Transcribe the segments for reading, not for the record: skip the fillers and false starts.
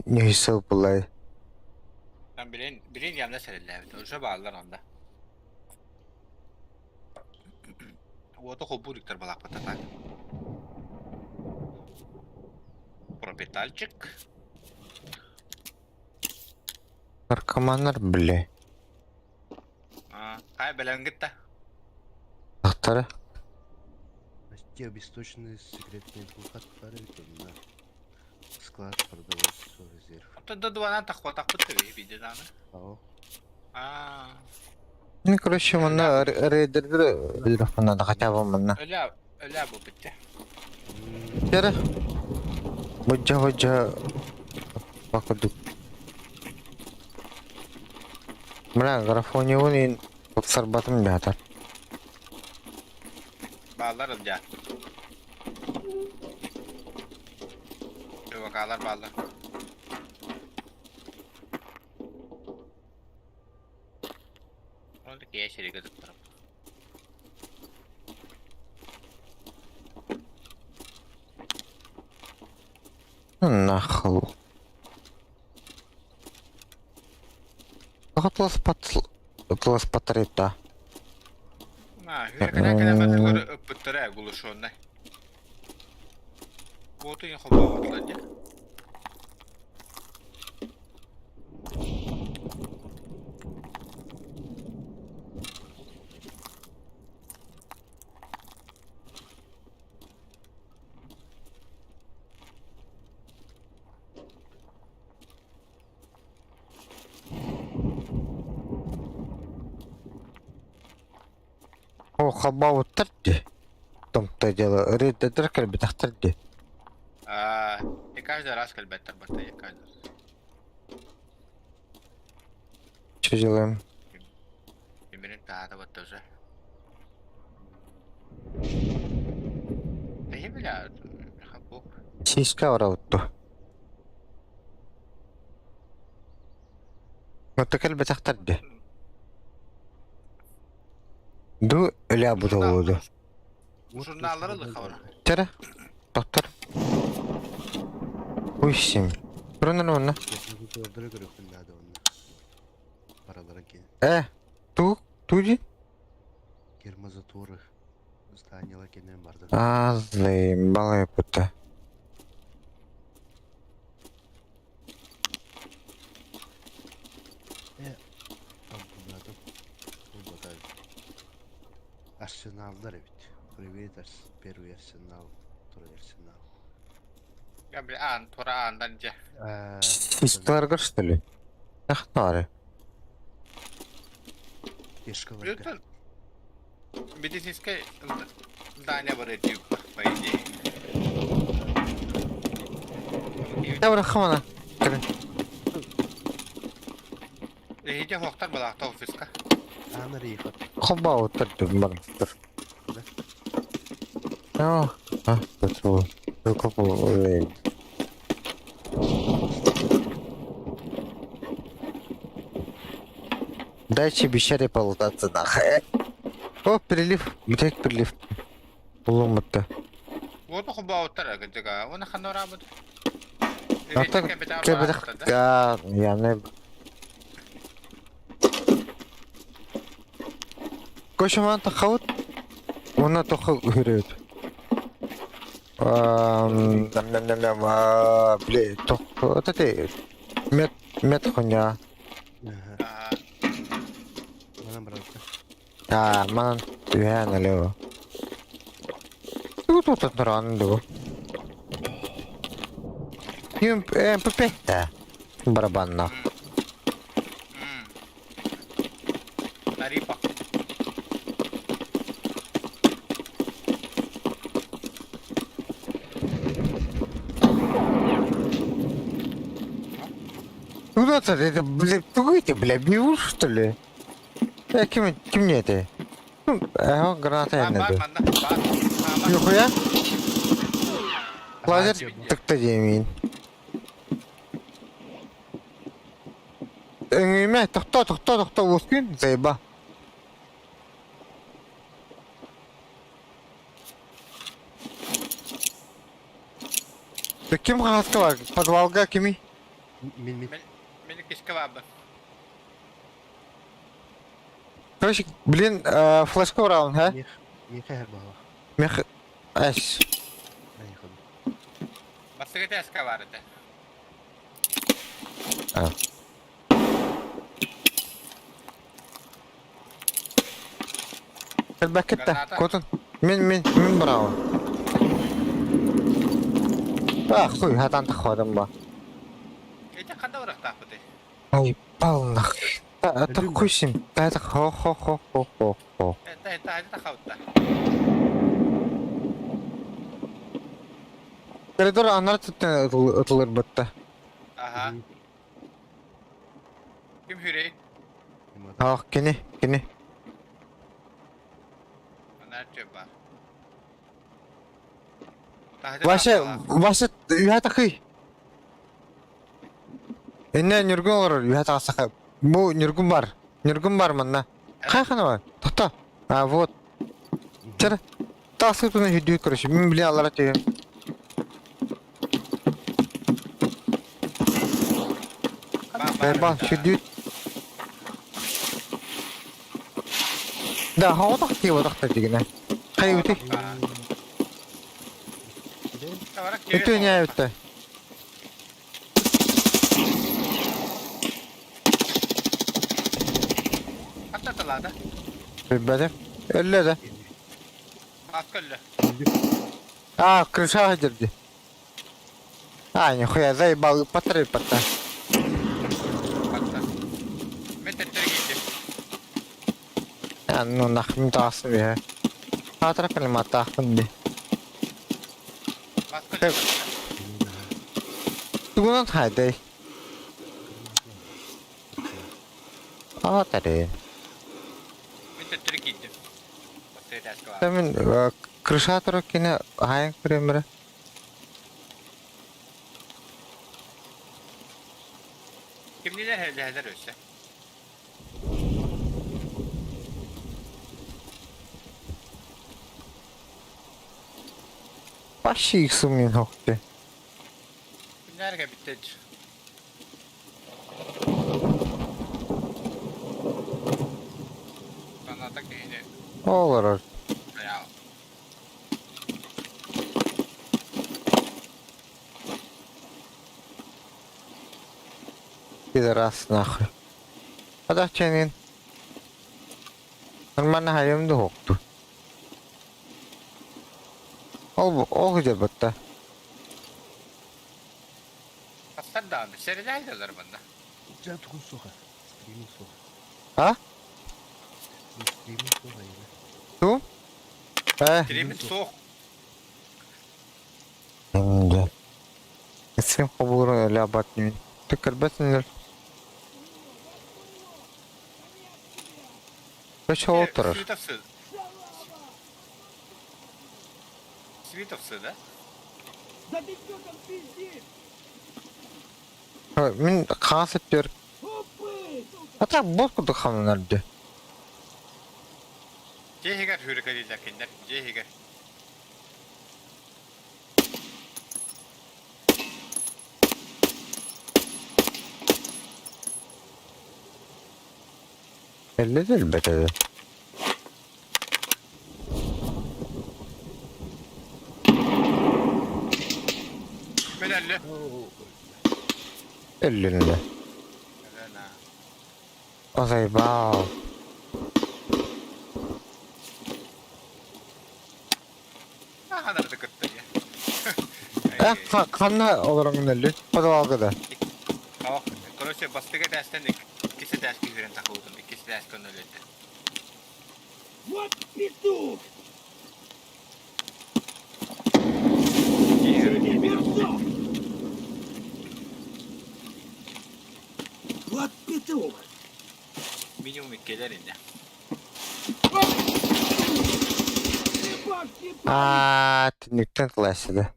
Ньүһүсэл булай. Там билин, билин явно сэрэллээбит. Уже бааллар онда. Уоту холбуур диктор балааппата так. Пропитальчик. Наркоманнар бile. А, хай бэлэмҥит да? Ахтара. Те обесточенные секретные глухат пары на склад продовольства резерв. Оттон да дуанан тахватахпыт төбе видеоданы. Ао. А, Ну, короче, манна рейдердер өлөрөхпүн надо хотя бы манна. Өлө, өлө бу битте. Кere. Быдьа быдьа бакырдык. Мына графонивун ин тупсарбатым дьаатар. Бааллар ылдьаа. ПВК-лар бааллар. Ол киһи сиригэ туттарым. Нахуй. Тыласпаттар Кэлэ ыппыттара глушенный. Вот и хобоҕотлар дьэ. О, хабаабыттар дии. Том-то дело, рейдердэр кэлбэтэхтэр дии. А, и каждый раз кэлбэттэр батта, я каждый раз. Что делаем? Тимирин таата вот тоже. Да я бля, хапу. Сиська барабыт Отто кэлбэтэхтэр дии. Ду өлө бутулуду. Журналлары лыхавар. Тера, доктор. Уйсим. Турунан онно. Ордеры көрүөхпүн наада онно. Баралара киэн. Э, ту, ту ди? Гермозаторы. Зданиялар кэннин барды. Азлы, балай пута. Э, Абдуллатым. Булбата. Арсеналлар эбит. Привет, первый арсенал, второй арсенал. Я бля, аан, тура аандан дьэ. Систарга, что ли? Ахтары. Пешкаларга. Медицинское здание барыт по идее. Я хамана. Эһиги хоктар балаахта офиска. Аана рейхат. Хоба утар барыстыр. А, а, пошел. Дайте обещали полутаться нахуй. О, прилив. Где прилив? Улуматта. Уоту хобаутар кырдьыга. Уонна ханна ораабыт? А так, кэбэтэх яны. Кошуман тахаут. Уна тоху хүрөт. Нам нам нам нам бля, тох, вот это мет мет хуйня. Ага. Манан баралта. А, манан түһээн налево. Тут тут туран ду. Юм МПП. Барабанна. Тарипа. Куда ты, это, бля, тугите, бля, бью, что ли? Э, ким, ким не это? Ну, ага, граната Баар, надо. манна, баар. Нихуя? Лазер тыкта диэмиин. Өҥүмэ, тохтоо, тохтоо, тохтоо, уоскуйун, заеба. Ким хаһаска бар? Подвалга кими? Мин мин. Мин мин иккискэ баарбын. Короче, блин, флешка ураун, ха? Миэх миэхэ иһэр баҕалаах. Мех... Эс. Айхын. Бастакы этээскэ баар этэ. А. Кэлбэккит да, Граната. куотун. Мин, мин, мин браво. А, хуй, хатан тахвадым ба. Ити ханна барыахтаахпытый? Ай, палнах. Это Өлүм хуй сим. Это хо-хо-хо-хо-хо-хо. Это это это хаута. Коридор анар түттен ытылыр бытта. Аха. Ким хүрей? Ах, кини, кини. Анар чөба. Вася, Вася, үһэ тахый. Инне Ньургун олорор, үһэ тахсаха. Бу Ньургун бар. Ньургун бар манна. Хайхана бар? Тохто. А, вот. Чара. Тахсы туна хүдүү короче. Мин биле алара түйем. Бан, хүдүү. Да, хаотах тиэ бодах тигинэ. Хай үти. Үтү не үтте. Билбэтим. Өллө да. А, крыша дерди. А, нихуя, заебал, патры пата. А, ну нахрен тасым я. Хатра калиматахын ди. Тугунан хайдай. А, таре. Мен крыша турар кине хаайан көрөмөрө. Кимнилер хэлэһэлэр өссө? Вообще их суммин хохте. Кимнэргэ бүттэж? Саната киһини Олорор. айаал. Пидорас нахуй. Адах ченин. Нормально хайым да хокту. Ол ол где бытта. Хастар даҕаны сэрэлээйдэлэр манна. Дьэ тугун суоҕа. Стримин суоҕа. А? Стримин суоҕа иһэ. Ту? Э. Стримин суох. Да. Сен хобурун эле абат нин. Түккөрбөсүнөр. Көч олтурар. Свитовсы. Свитовсы, да? Да ты что там пиздишь? Мин хаас өттүөр. А так бот курдук хамнанар дии. Дьиэ иһигэр сүүрэкэлииллэр кинилэр, дьиэ иһигэр. Эллэ да өлбөтө да. Мин өллө. Өллүннэ. Озайбал. Ханарды кытта дии. Э, ханна олороҥун өллүн? Подвалга да. Короче, бастыгы этээстэн иккис этээскэ киирэн тахыбытым, иккис этээскэ онно өлөттө. Вот петух! Вот петух! Минимум иккилэр иннэ. Аа, түннүктэн кылаасыда.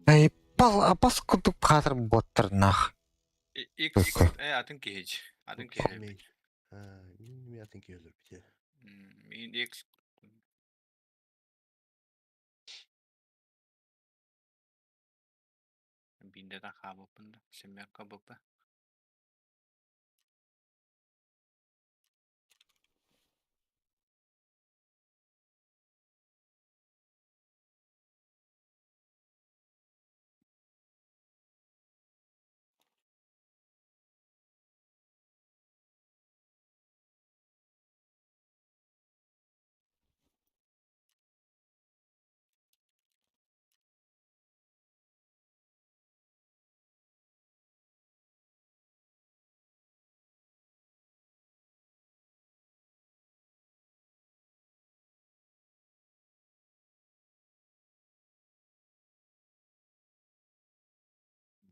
Ай, пал апас курдук хаатыр буоттарнаах. Икс, э, атын киһич. Атын киһи. Мин мин атын киһи өлөрбүтэ. Мин X Где-то хаалбыппын да, семерка БП.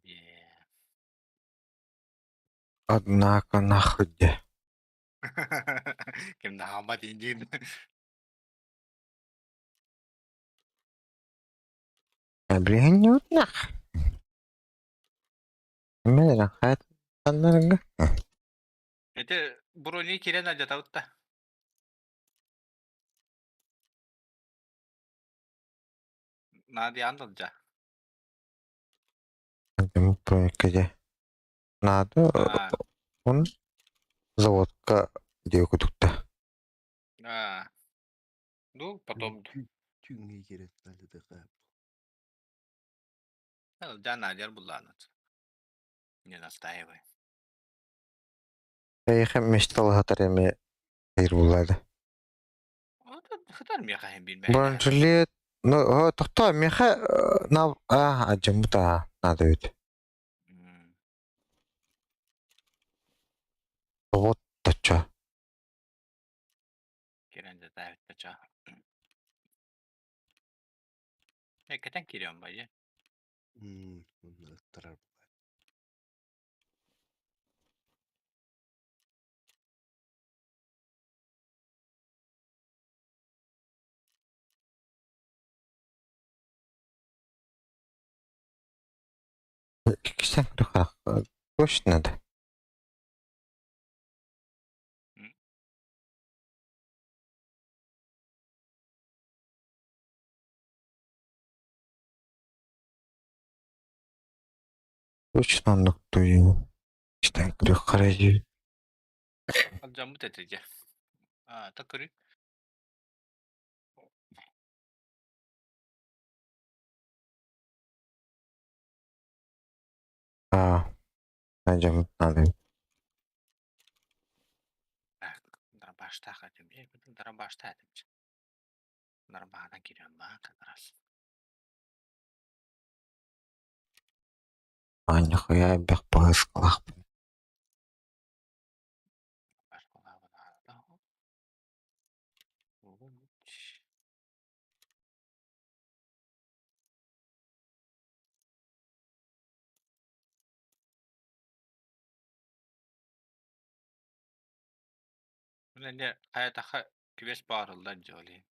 Yeah. Однако нахуй де. Ким да хаалбат индиин. Блин, нах. Мин хайат аннарга. Ити брони кирен алдьатабыт да. Наадыйаан сылдьа. Броникке Надо Аа, он заводка диэ кутукта. аа. Ну, потом Түүҥҥэ киирэн алдьатыахха Сылдьан наадыйар буллаанат. Не настаивай. Эйиэхэ мечталаһатар эмиэ хайыр буллаада. Хытар миэхэ иһин билбэт. Бронежилет, ну, тохтоо, миэхэ на а адьыммыт аа наада эбит. Вот тача. Кирен дэтээбит тача. Эккэтэн кириэн байы. Онно ыттарар буолаат. Иккистээн көрүөх точно надо. Точно оннук туйуу. Иккистээн көрүөх харайыы. Алдьаммыт этэ дьэ. Аа, та көрүй. Аа, адьыммыт наада эбит. Так, дарбаштаах этим. Э, дарбаштаах этим. Дарбаана кириэн баа как раз. Аа, нихуя элбэх баһыскалаахпын. Хайатаха күбэс баарыллар дьоли.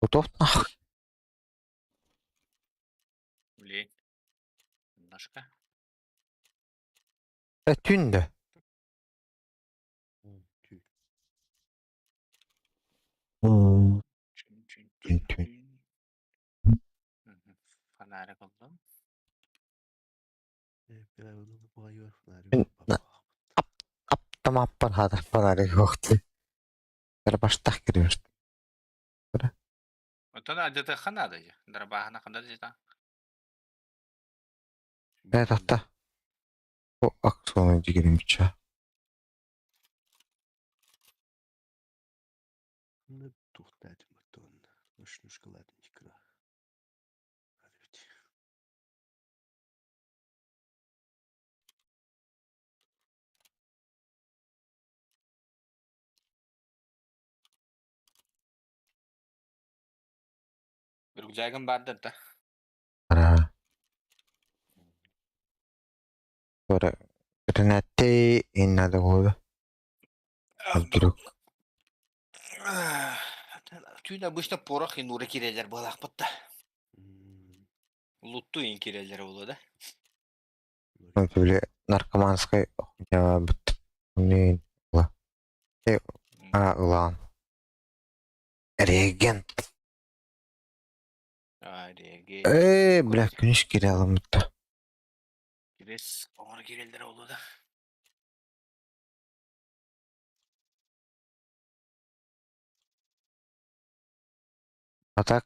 Готов нахуй? Блин. Немножко. Түүн да. Түү. Чүн чүн Түүн, чүн түүн. чүн. Фонарик булдум. Мин Аптамаппар хаатар фонарик уохту. Дарбаштах кириэр. Оттон алдьатыахха наада дии. Дарбааһына ханна дьита. Э, тахта. Бу акционы дигиримча. Туохтаатым оттон нушнушкалаатын икра. Рюкзагым баар да. Ара. Ора. Гранаты и надо было. Вдруг. Түүн обычно порох и нура кирелер буолаахпыт да. Лутту ин кирелер буолуо да. Били наркоманскай хуйня бит. А, ылаан. Регент. А, реги. Ээ, бля, күнүс киирэ аламмыта. Кирес, оҥоро киирэллэрэ буолуо да. А так,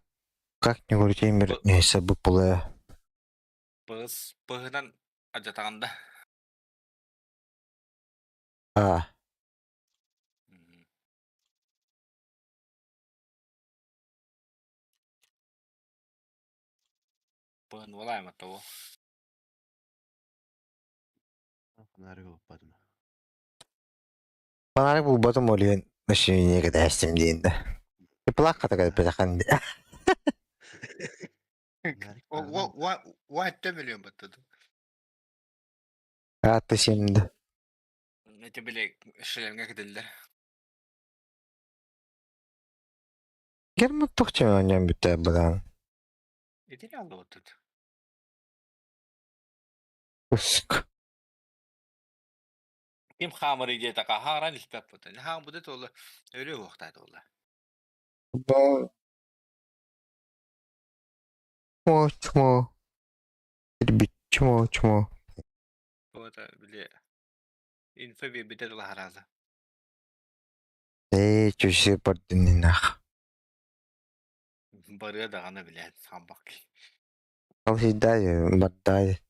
как ни крути, мир не выпала. Быыс быһынан алдьатаҕын да. А, Быһын уолаайма того. Фонарик ылбатым. Фонарик булбатым ол иһин машине кэтэһэстим диэн да. Плакка кэлбэтэхэн дии. Фонарик О, баҕана. о, о, миллион баттады. Аатта сиэмдэ. Эти били шлемҥэ кэтиллэр. Герман туох оонньоон бүттэ быдаан. Итини аллыбыттыт. Уск. Ким хаамырый диэтэхэ хаҥаран испэппит. Хаамбыты туола өлүү уохтай туола. Бо Чмо чмо. Бит чмо чмо. Вот били инфо биэрбитэ дылаһарааза. Ээ, чүсү бардининах. Барыа даҕаны билээт хаамбак. Ол сийдай бардай.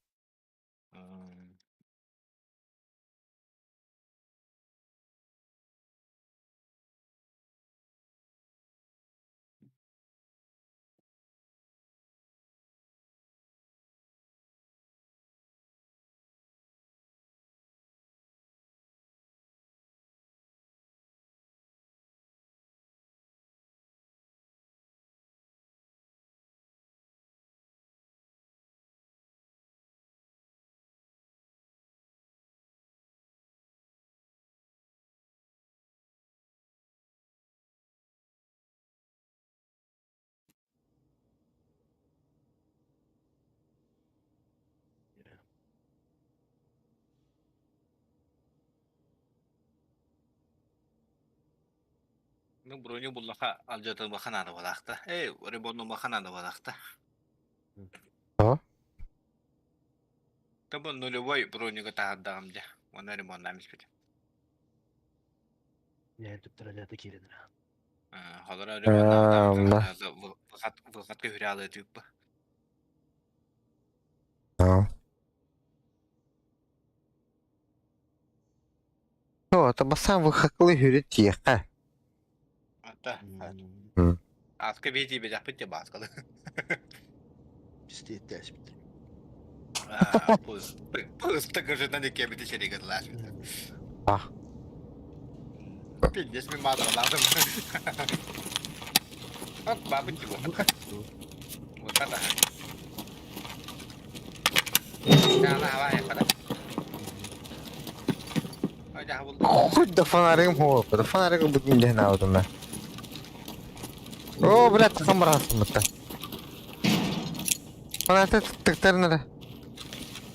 Ну, броню буллаха алдьатылбаха наада буолаахта. Эй, ребоннумаха наада буолаахта. А? Табы нулевой бронюга таһардаҕым дьэ. Уонна ремоннаам испит. ഞാൻ туттаралата киирэн Холоро Аа, ремоннаам выход выход көһүрэ тыыппа. Аа. О, табасан выхаклы хүрүт тиэхэ. Ата. Аска бити бежаппыт те бааскалы. Пистиэттэспит. Пыс тыгыжынан иккебити шеригер лаашпит. А. Пиздец, мен маатыралаатым. От бабыт тибо. Вот это. Хоть да фонарем хоо, да фонарик бүтүн дьэһин аабытым мен. О, блядь, самбарасыммытта. Фонарь тыктарына.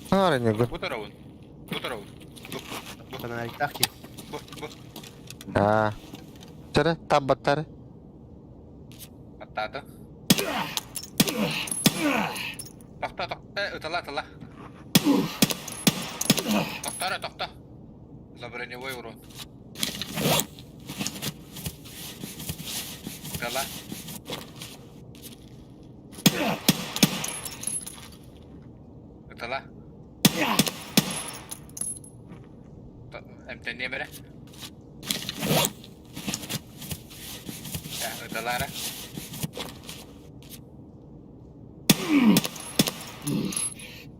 Фонарь не Бу таравын. Бу таравын. Фонарик ки. Бу, бу. Аа. Чара, таббаттары. Аттааты. Тохто, тохто, ытала, ытала. Тохто эрэ, тохто. За броневой урон. Ытала. Ытала. Эмтэниэм эрэ. Ытала эрэ.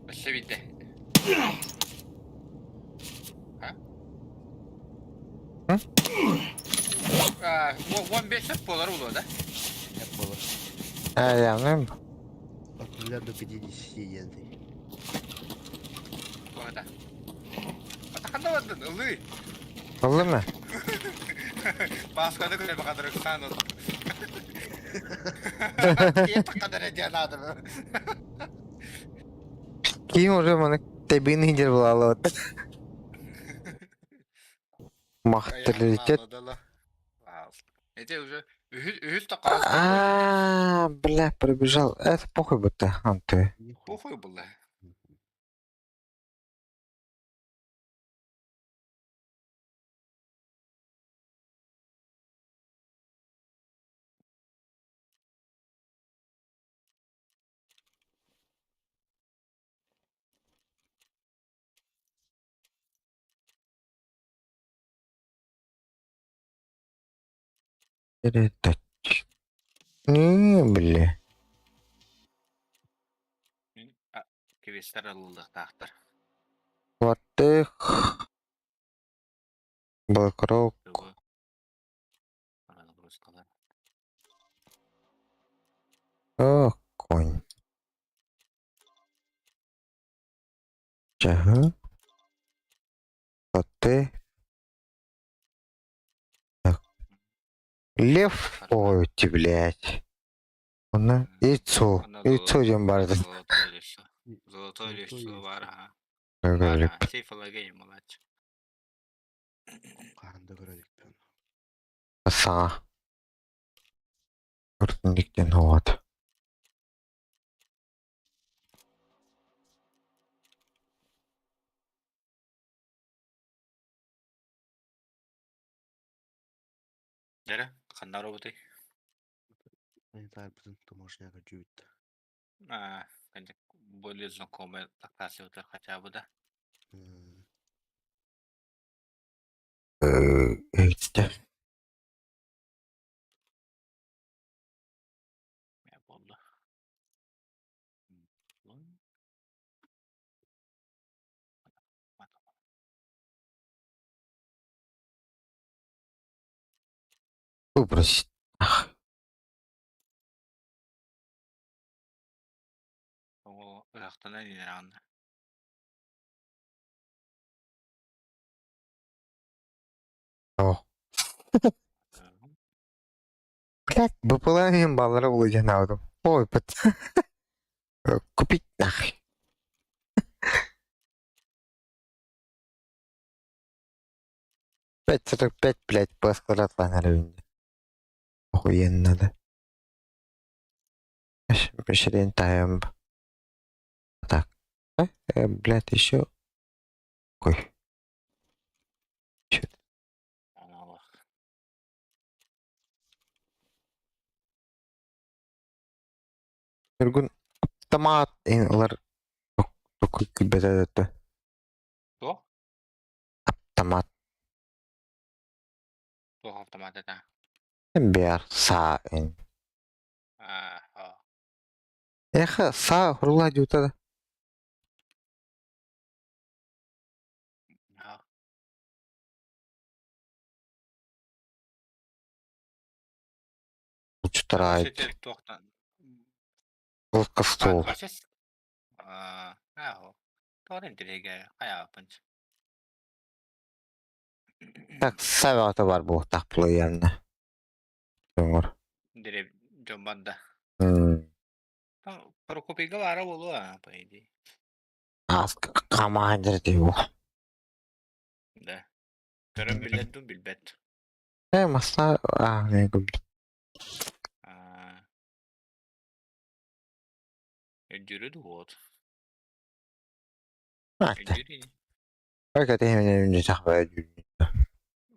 Өссө биирдэ. А? 15 сөп буолар буолуо да? Я было. Аа, яғным. От 0 до 50 ен. Туота. Атаханда бардын, ылыы. Ыллы ма? Баасканы көрө бакадырыксан ол. Кие таккадар диэн аадым. Киин уже маны Тэбиин иһдьэр булаалабыт. Махталитет. Эти уже үһүс да хас А, бля, пробежал. Это похуй будто. Он ты. Похуй было. Передач. Не, бля. Квестер ылылыктаахтар. Во-вторых, Блэкрок. О, конь. Ага. Вот ты. Так. Лев. Ой, ты, блядь. Она яйцо. Яйцо диэн баар этэ. Золотой лицо. Золотой лицо баар аха. Сейф-лаге малач. Хаһан да көрө иликпин. Саҥа. Өртүндүктэн уот. Дэрэ, ханна роботы? Санитарбытын таможняга дьүүт. А, более знакомые локация хотя бы, да? Эйттэ. Я буолла. Выбросить. Ах. О, ыраахтана инираанна. О. Блядь, БПЛА баллара улыдьанаабытым. Ой, пот. Купить нахуй. 5,45, блядь, по квадратный Охуенно, да? Бешерен таем. Так. Блядь, еще. Ой. Чё? Аналог. Нургун автомат ылар килбэтэ Туох? Автомат. Туох автомат это? Бэр саа ин. А, о. Эхэ, саа хурула дьута. А. Учтарайт. Туохтан? Ловкостол. А, аа. Тоҕо интригэ хайааппын. Так, савата бар буолтах плыянна. Оҥор. Дире дьон барда. Прокопийга баара буолуо, по идее. Командир дии Да. Көрөн билэр дуу, билбэт. Масна а, не губит. А. Өйдүүрү дуу вот. Өйдүүр ини.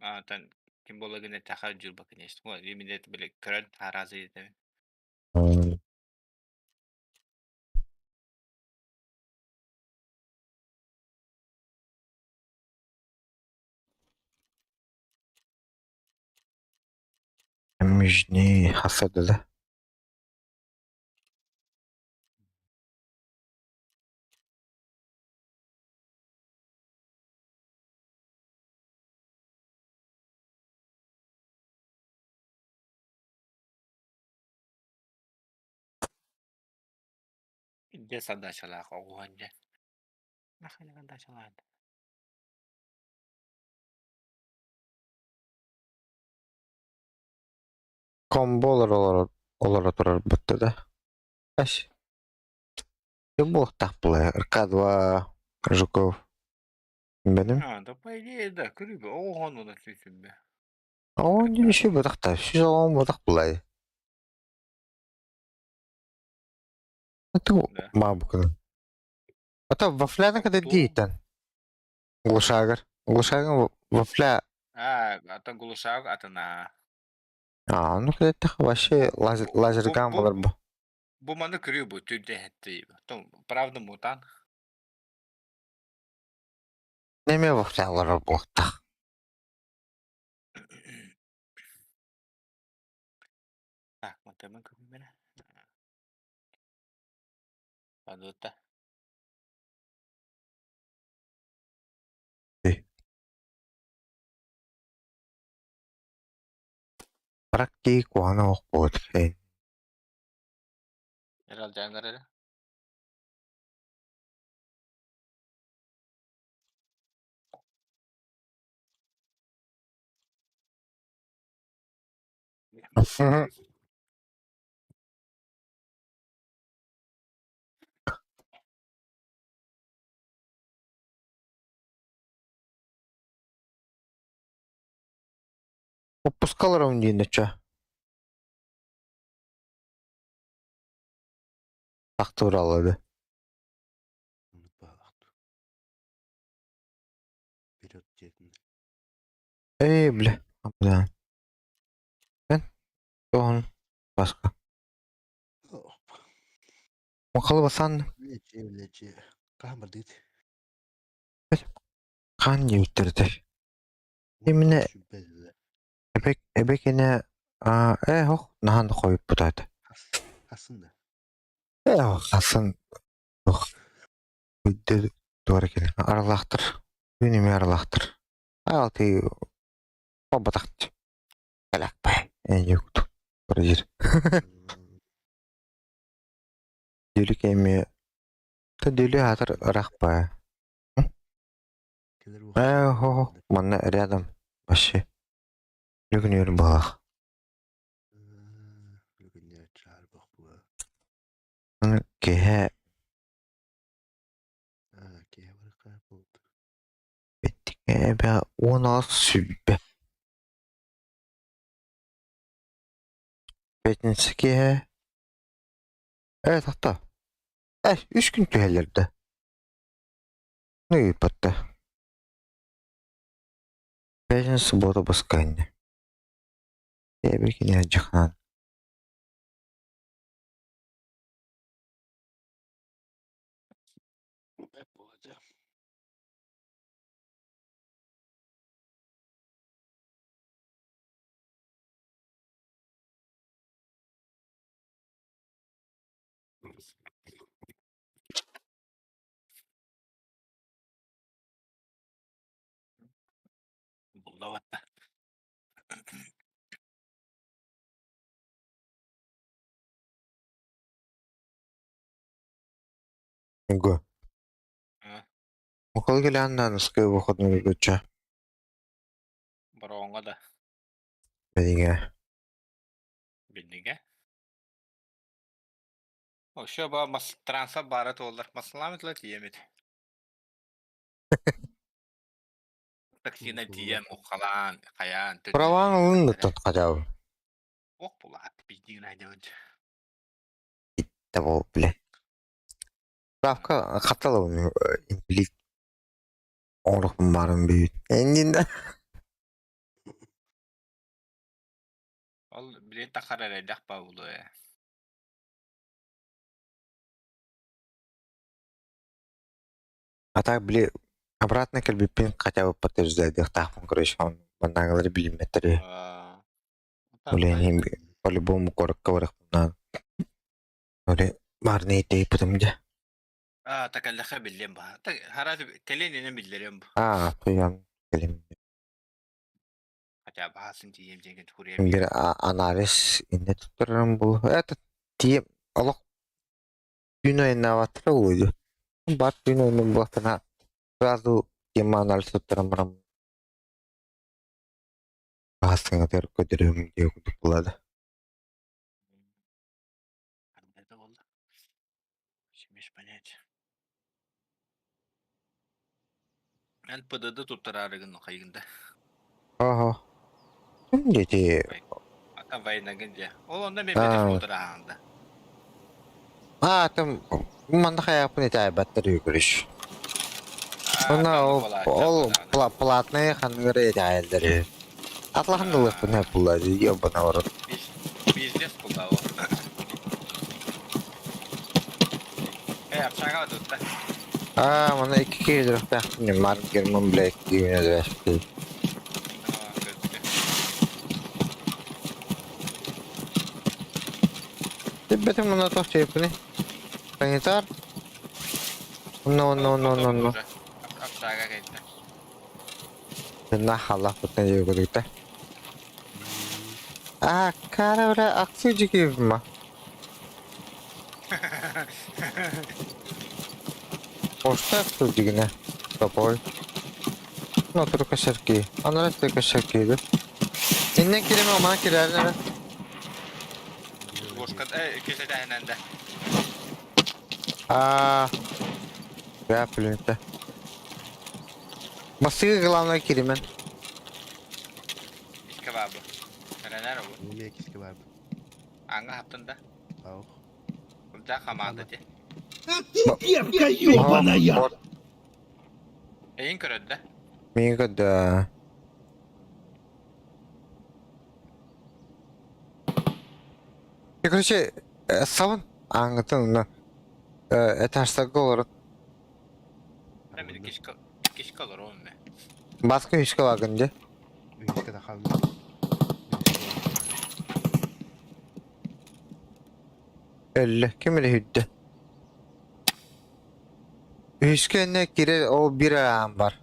А, тан ким буола гына таха дьур конечно. Именно били көрөн аразы етебин. Müjni hasadı да. Дьэ задачалаах оҕуһан дьэ. Нахайа задачалаах. Комболар олоро олоро турар бутта да. Аш. Ким буолуохтаах буолай? РК-2. Жуков. Benim. А, да по идее, да, күрүбэ, оҕоһон уна сүүсүбэ. Оон дьин үчүгэй бытах та, 110 бытах булай. Это Да. бабканы. А то вафляна когда Ту. диетен. Глушагар. Глушагар вафля. А, ата глушаг атына. А, ну когда это вообще лазер, Бу, лазерган бу, болар бу. бу маны күрү бу түрдэ хэтти. Правда мутан. Неме вафлялар буолтах. Так, мантамын күрү Падута. Практик куһаҕана суох буолуо Эрал дьаҥар эрэ. Выпускаларым диэн чэ Тахтуураллады. Оннук баалаах Вперед диэтин. Эй, бля. Да. Эн тоһун баска. Махалы басан Лечи, лечи. Хаһан бардыгыт? хаан диэбиттэртэй. Именно Сүбэллэ. эбек эбекине а э хох нахан хойуппутаата. Хасын да. Э хасын ох үйдө туора кини аралаахтар. Күн эми аралаахтар. Аалты бабатахт. Алакпай. Эн юкту. Баржир. Дүлүк эми та дүлү хатыр ырахпай. Кэлэр Э хо манна рядом вообще. Бүгүн балах. Бүгүн чаарбах була. Киһэ Аа, киһи барыка болду. эбэ 16 сүбэ. Пятница киһэ. Э тахта. Э үс күн түһэллэр да. Ну ыыппатта. Пятница суббота воскресенье. Эбикини дьахаан. Болду. Буллаватта. Го. А, Мукал келянна ныскы выходной гуча. Бороҥҥо да Бедиге. биннигэ. Ошо ба мас транса бара туоллар масламыт тиэмит. Таксина тиэм ухалаан хайаан Праван ылын да тот хотя бы. Ох булаат биздигин айдабыт. Того, бля. Справка хатала инвалид оҥоруохпун баарын бүйүт. Эндин Ол билин тахар эрэйдэх ба булу э. А так, били, обратно кэлбиппин хотя бы подтверждать короче, он маннаагалары билиммэттэр. Блин, по-любому куоракка барыахпын Оле баарына итэйпитим дьэ. А, такаллаха биллем ба. Харат кэлин инен биллерем бу. Аа, туйан кэлим. Хотя баасын тием деген турием. Бир анализ инне туттарарым бул. Это тием олох күн ойнаабаттара улуйду. Бар күн ойнун буолтана сразу тема анализ туттаран барам. Баасыңа көдөрөм диэ курдук булады. Это болду. Без понятия. Эн ПДД туттараарыгын хайыгын да. Ага. Дети. Ата войнагын дьэ. Ол онно мен бэдэх утараһаанда. А, там манна хайааппын итээбэттэр үгүрүш. Онно ол ол платные ханныгары итээйэллэр үһү. Атлахан дылыахпын хөп булла ёбана орут. Бизнес булла ол. Э, общага тутта. Аа, мана икки киһи өлөрүөхтээхпин Марк Герман блядь киһини өлөрөөспүт. Тиббэтим муна туох чэйпини? Санитар? No, no, no, no, no. Общага кэллэ. На халлаахпытын дьиэ Аа, кара аксы дьикиевма. Орто аксы дьигинэ. Топой. Ну, только шарки. Анара только шарки. Иннен киреме омана кирэрин Бошка кесетәһинэн да. Аа, я плюнте. Басыгы главное киримен. Иске баар бу. Эрэнэр бу. Эмиэ киски баар. Аңа хаптын да. Ау. Улдаа хамаанда ти. А ты девка ёбаная! Вот. Эйин көрөд да. Мига да. Я, короче, сабын аңытын мына этажтарга олорон Мен кишка олорон мен. Баска үскэ лагын дьэ. Үһүскэ да хаалла. Өллө. Ким эрэ үһүйдэ. Үһүскэ иннэ киирэр ол биир аан бар.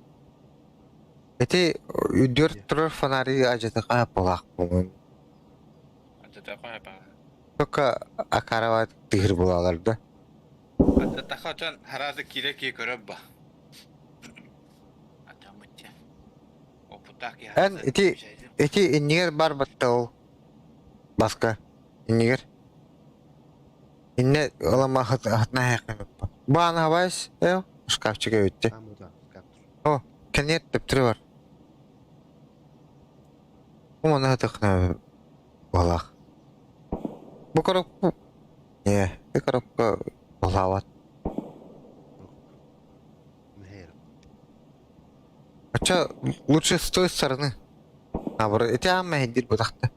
Ити үрдүгэр турар фонаригы алдьатыахха буолаахпын. Только акаровать тыһыр буолалар да. Аттатаха отон харазы киирэ кии көрөр ба. Эн ити ити иннигэр бар батта ол баска иннигэр инне ылама хатна хайакка баана хабайс э шкафчик эбитти о кэнниэр төптөрү бар Умана хатыкна буолаах бу коробка не бу коробка буолаабат Оччо лучше с той стороны. Наоборот, ити аан мэһэйдиир бытахта.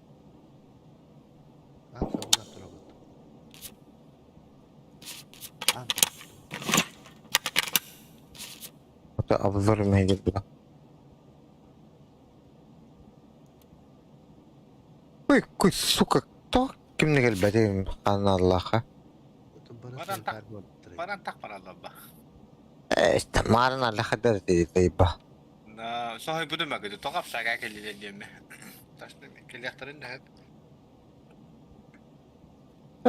Это обзор мэһэйдиир бытах. Ой, куй, сука, кто кимне кэлбэтин ханааллаха. Баран так бараллар Ээ, маарын аллаха да тыйба. Соһой буду магыды тоҕо сага кэллилэр диэмме. Кэлиэхтэрин да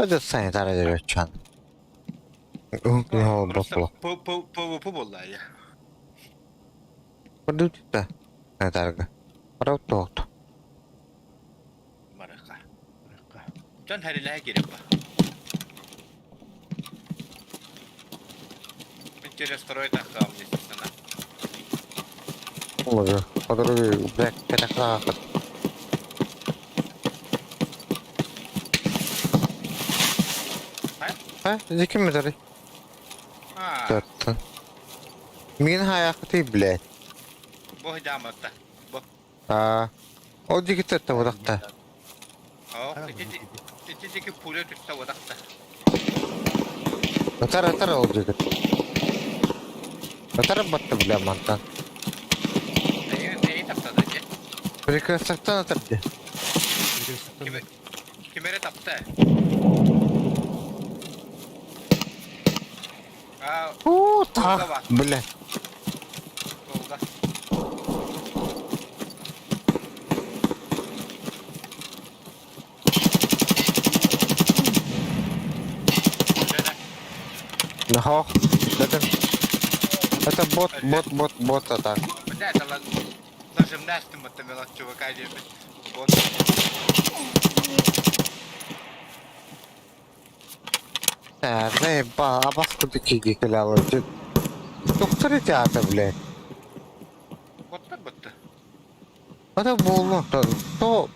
Это санитар дөрөччан. Просто ПВП буолла я. Продукта санитарга. Продукт. Барыха. Дьон хэрилэһэ киирэн ба. Мин через второй тахсаам естественно. Ой, подруги, блядь, катаклаахыт. А? Диким метри? А. Мин хайахты, блядь. Бу жааматта. Бу. А. Ол дикитер табудахта. Оо, ити ити дики пуля түстэ бодахта. Атар атар ол дикит. Атар батты, бля, мантан. Эйи таптады дьэ. Перекрестактан атар дьэ. Ким эрэ тапта. Уу, таах, бля. Нахох, это... Это бот, бот, бот, бот атак. Бля, это зажимнастым чувака бот. Э, заебал, абас курдук киһи кэлэ Доктор театр, блядь. Ата буолуо то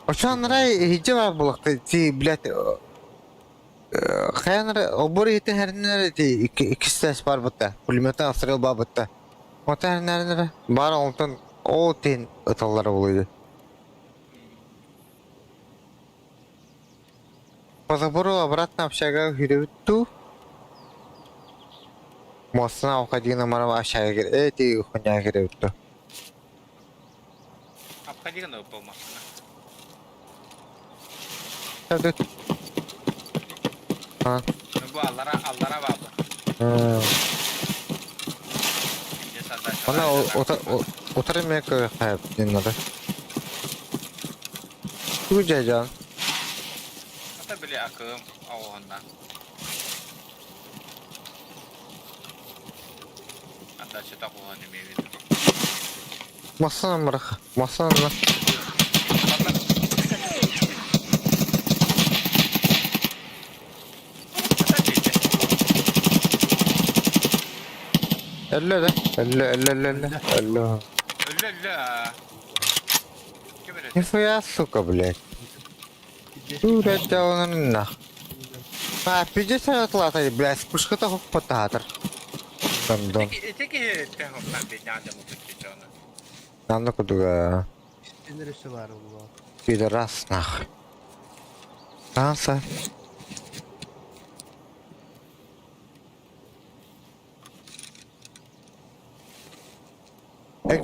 Оччоҕо иһирдьэ баар буолуохта ити блядь хайаан эрэ олбуор иһиттэн иһэринэн ити иккис этээс баар буолта пулеметтан обстрел баар буолта онтон иһэринэн эрэ баар онтон ол тиһин ыталлара буолуо По забору обратно общага киирэбит дуу? Муостаны уходи баран общага киирэ ити хуйня киирэбит дуу? Обходи гына буолмассына. Тут. А. Бу аллара аллара баабы. Она утары эмиэ көрүөххэ диэн надо. Тугу дьайдьаан? Ата били акыым оҕуһунна. Отдача оҕуһун имею в виду. Массана мырах. Массана. Өллө да. Өллө, өллө, өллө, өллө. Өллө. Өллө, өллө. Ким эрэ? Нихуя, сука, блядь. Блядь, он нах. А, пиздец, атлата, блядь, пушка-то хоппотаатыр. Дом-дом. Ити киһи тэһуттан биннээн мутут Нанна кудуга. Истинер өссө баар буолуо. Пидорас нах. Танса.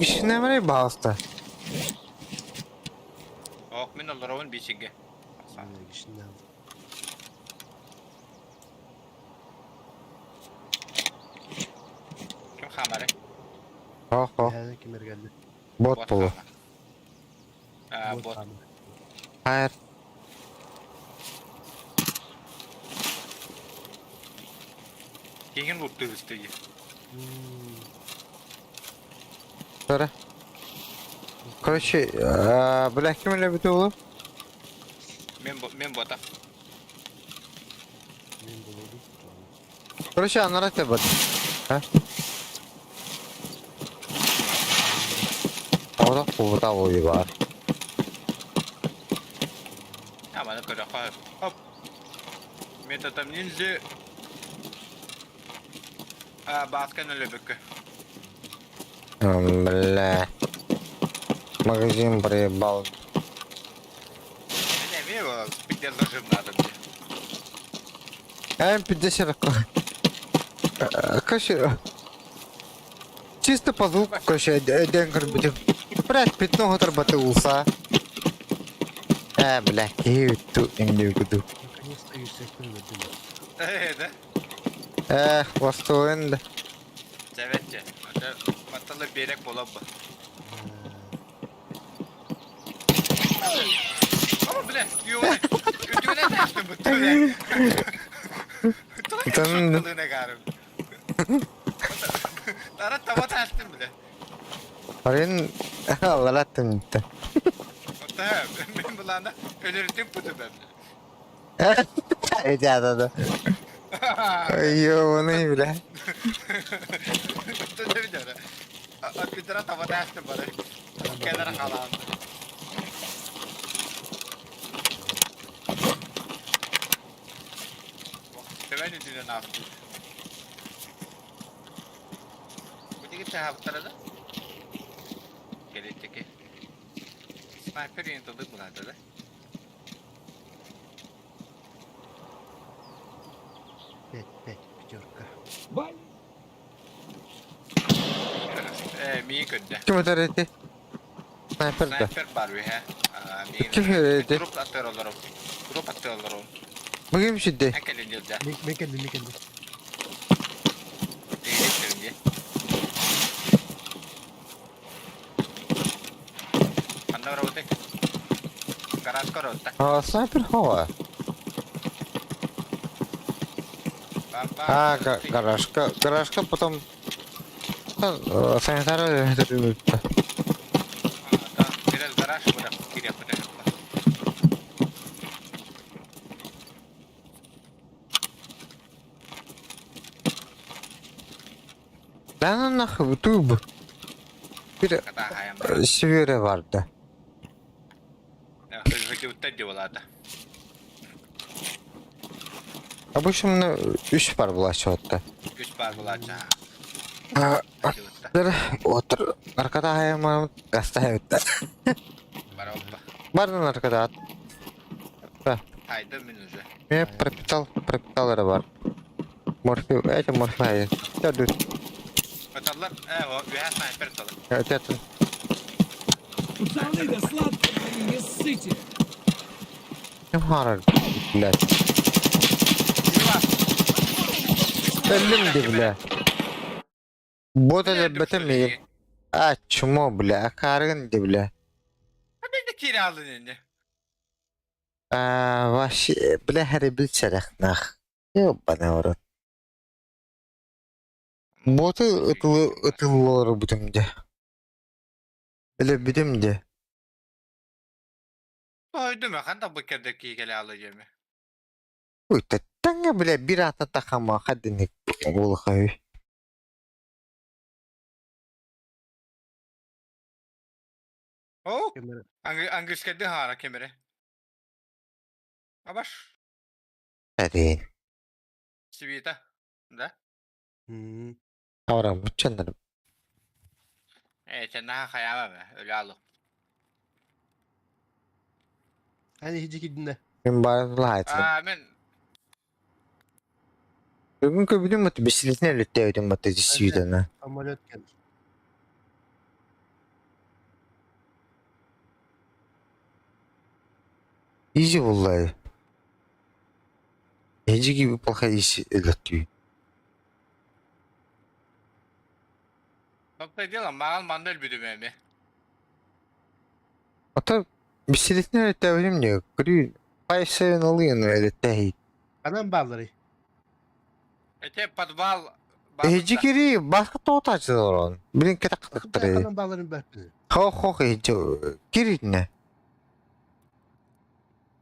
Кишинэмэрэй баҕаста. Ох, мин олоробун биичигэ. Ким хаамары? Ох, ох. Ким эргэлли? Бот болу. Бот. Хайыр. Кигин луттыгыстыйы. Sonra. Короче, бля, ким эле бүтү болу? Мен мен бота. Мен болоду. Короче, анара тебат. А? Ода кубута болу бар. Аманы көрө хоп. Методом ниндзя. А, бааска нөлөбүккө. Бля. Магазин проебал. Не, мне его пиздец зажим надо мне. А 50 Короче, чисто по звуку, короче, ден будем. Блядь, пятно отрабатывался. Э, блядь, и тут не буду. Наконец-то юсектор выдали. Э, да? Э, востуэнда. Чэбэтчэ. Матталы берек болобу. Ama бля, юуна тахтым бу түле. Тан гарым. Тара таба тахтым бля. Арин аллараттым дитте. Ота мен буланда өлөртүп буту бем. Эти да. Ёбаный, бля. Питера таба тахтым бары. Кенара халан. Төбән үтүнэн ааспыт. Бу диги таһаабыттара да? Кэлиттики. Снайпер юнитылык булаата да? Пять, пять, пятерка. Э, мии көрдө. Ким өтөр эти? Снайпер да. Снайпер бар үһэ. Ким эти? Групп аттыр олорум. Групп аттыр олорум. Бүгүн шидде. Эн кэлин дьылдьа. Мен кэллим, мен кэллим. Ханна работай? Гаражка работа. А, снайпер хова. А, гаражка, гаражка потом... Санитары это Через гараж куда киря Да ну нахуй, туб. Bir Катаһайан баран. Сибире vardı. Хотиуттар дии буолаата. Обычно үс бар булааччы Үс баар булааччы. Отыр, отыр, аркада хайамам, гаста хайытта. Бара оппа. Бардын аркада. Хайда мин уже. Мен пропитал, пропитал эрэ бар. Морфи, эти морфи хайы. Төрдүт, Оталлар, э, о, үһэ снайпер талар. өтетін. Пацаны, да сладко мои, не ссыте! Ким харар, блядь. Өллүм ди, бля. Бот элбэтим миигин. А, чмо, бля, акаарыгын ди, бля. Мен де кире алдын енді. А, вообще, бля, хэрибил сэрэх нах. Ёбаный в рот. Боты ытылы ытыллары бүтүм дьэ. Эле бүтүм дьэ. Тойдум, ханда бу керде киигеле алы жеме. Ой, тэҥҥэ бля биир аата тахама хаддыник буолухай. О, Кемере. английскайды хаара кемере. Абаш, Эриин. Свита. Да? М. Авра муччаннар. Э, сен наха хаяма бе, өлө алу. Hani hiç кидинне. Мин баарын лаайтым. А, мен Бүгүн көбүдүм мат бисилитин өлүттээбитим мат дисүйдана. Самолет geldi. Изи буллай. Эжи gibi плохая иси өлөттүү. Топта дело, маған манды өлбүдүм эми. Ата бисилитин өлүттээбитим дьэ. Көрүү 5-7 ылыйын өлүттээһи. Анан баалары. Эте подвал Эжи кири башка тоотачылар он. Билин кетак кытыктыр. Анан бааларын бәрпин. Хо-хо эжи киритне.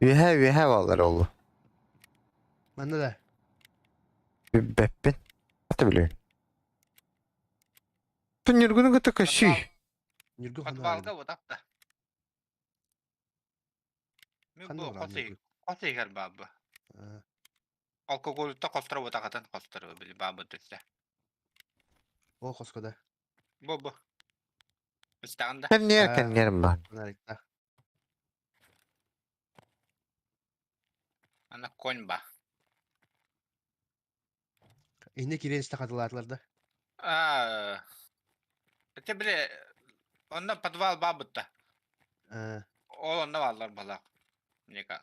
Үһэ үһэ балар олу. Манна да. Бэппин. Ата билин. Түннергүнү кытта көсүй. Нюргу Подвалга вот апта. Мен Ханна бу баран косы Нюргу. косы игер бабы. Алкоголь та костор вот акатан костор били бабы төсө. О хоскода. Бу бу. Истаганда. Кэнниэр А. кэнниэр баар. Нарикта. Ана конь ба. Инне кирен стакатылаатылар да. А. Эте биле онна подвал бабытта. Ол онна баллар балак. Нека.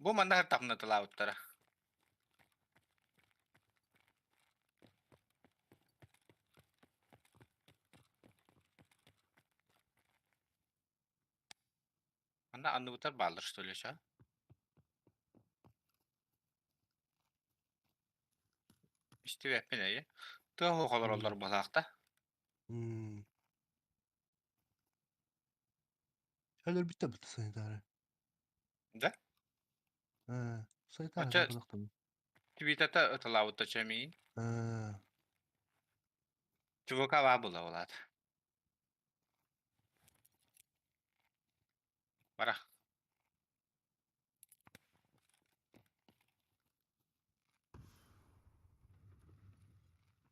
Бу манна тапнатылаабыттара. Манна анныбытар бааллар что ли ша? Истибэппин эйэ. Тыа олороллор балаахта. Өлөр бүтті бітті санитары. Да? Санитары Ача- да. Твитата ытылаабытта чэмиин. Чувака баа була булаат. Бара.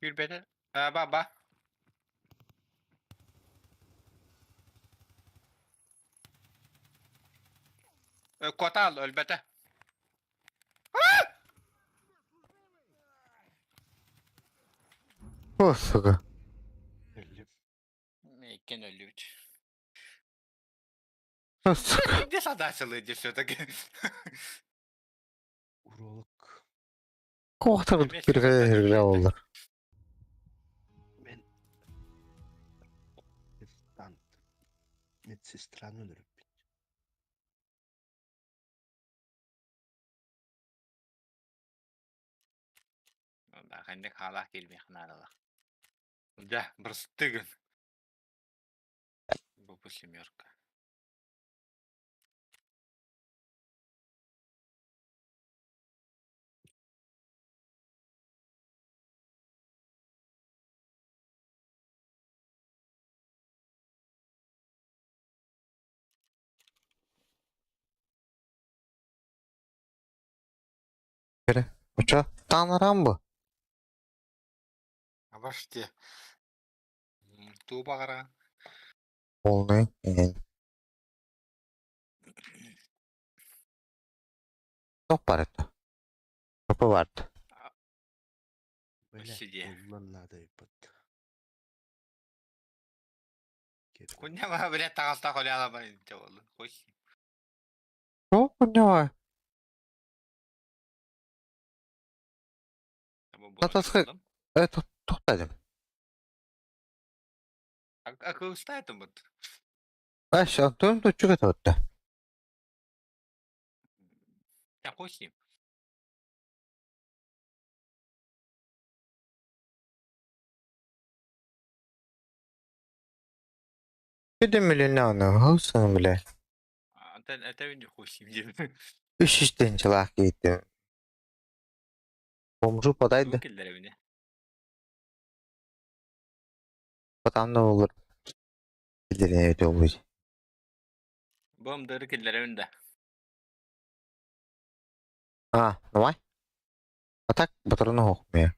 Күрбэтэ. А, ба ба. Котал өлбөтө. О, сука. Иккен өлүбүт. О, сука. Где садачылы все-таки? Уролог. Куохтар бирге оллар. Мен ассистант. Медсестраны өлөрүп. Ханнык хаалаах киирбиэх наадалаах. Дьэ, бырыстыгын. Бу бу семерка. Очо таанарам бу. Обожди. Туу баҕара. Полный. Тоқ бар edi. Kapı vardı. Бля, Сиди. буллан надо ебать. Куньяма, блядь, таҕаста холяла бар болду. Хуй. Çok ne var? Натасхы- Evet, to'xtadim. Акылыстайтын бут. Aş, Antonium da çok ötü. Я хуй с ним. Bir de milyon ne olsun bile. Антон, это не хуй с ним диэн. Үш үстенчилах кейтим. Бомжу подайды. Киллеребине. Потом olur. Bildirin evet olur. Бомдары киллеребин да. А, давай. А так батырын оқмaya.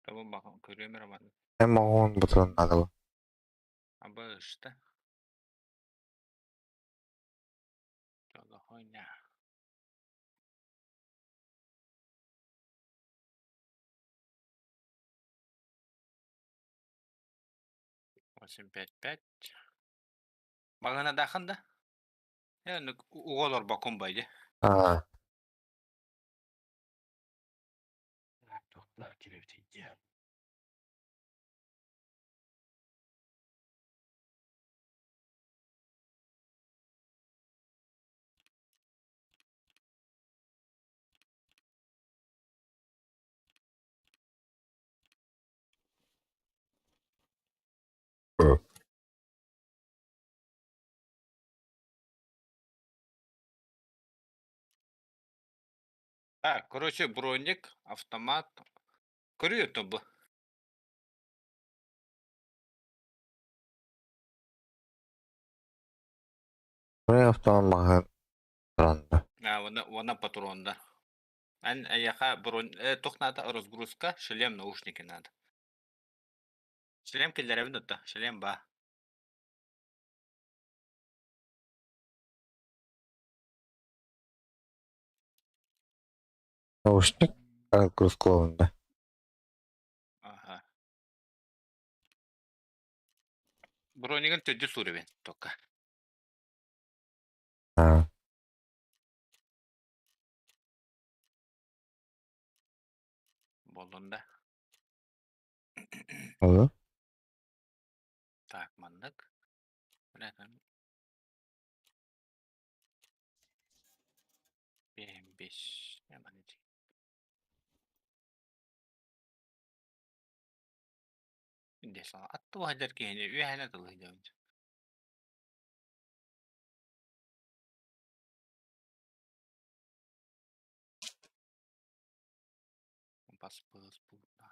Tamam bakalım көрүөм роман. Hem oğun батырын adı. Абышта. Жоло хуйня. Восемь пять пять. Багана дахын да? Э, уголор бакун байди. А, Тохтах киребит Так, короче, броник, автомат. Көрүө тобу. buraya avtomat батырынды. А, вона, вона патронда. Ан аяха бронь, тух надо разгрузка, шлем, наушники надо. Шлем киллеребин отта, шлем ба. Наушник разгрузкаланды. Ага. Бронигин төдү суребин только. А, Болунда. oldu. Так, маннык. Бля, там. Беш. Атту хадер кихини үйәһәнә тылы дәвит. Бас пыс пута.